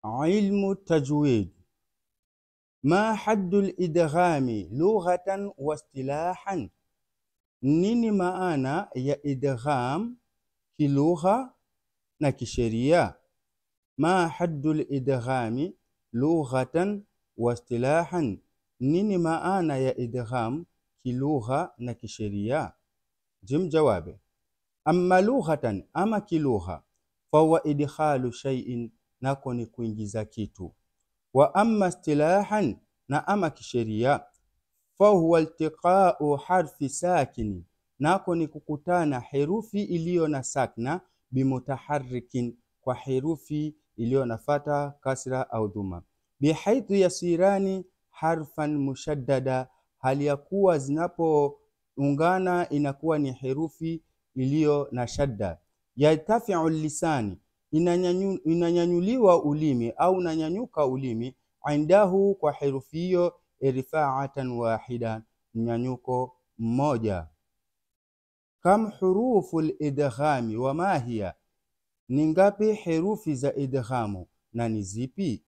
Ilmu tajwid. Ma haddu lidghami lughatan wa istilahan, nini maana ya idgham kilugha na kisheria? Ma haddu lidghami lughatan wa istilahan, nini maana ya idgham kilugha na kisheria? Jim jawabe: amma lughatan, ama kilugha, fahuwa idkhalu shay'in, nako ni kuingiza kitu. Wa amma istilahan, na ama kisheria, fahuwa iltiqau harfi sakini, nako ni kukutana herufi iliyo na sakna, bimutaharrikin, kwa herufi iliyo na fata, kasra au dhuma, bihaithu yasirani harfan mushaddada, hali ya kuwa zinapoungana inakuwa ni herufi iliyo na shadda. Yartafiu lisani, inanyanyuliwa ulimi au unanyanyuka ulimi, indahu, kwa herufi hiyo, irfaatan wahida, mnyanyuko mmoja. Kam hurufu lidghami wa ma hiya, ni ngapi herufi za idghamu na ni zipi?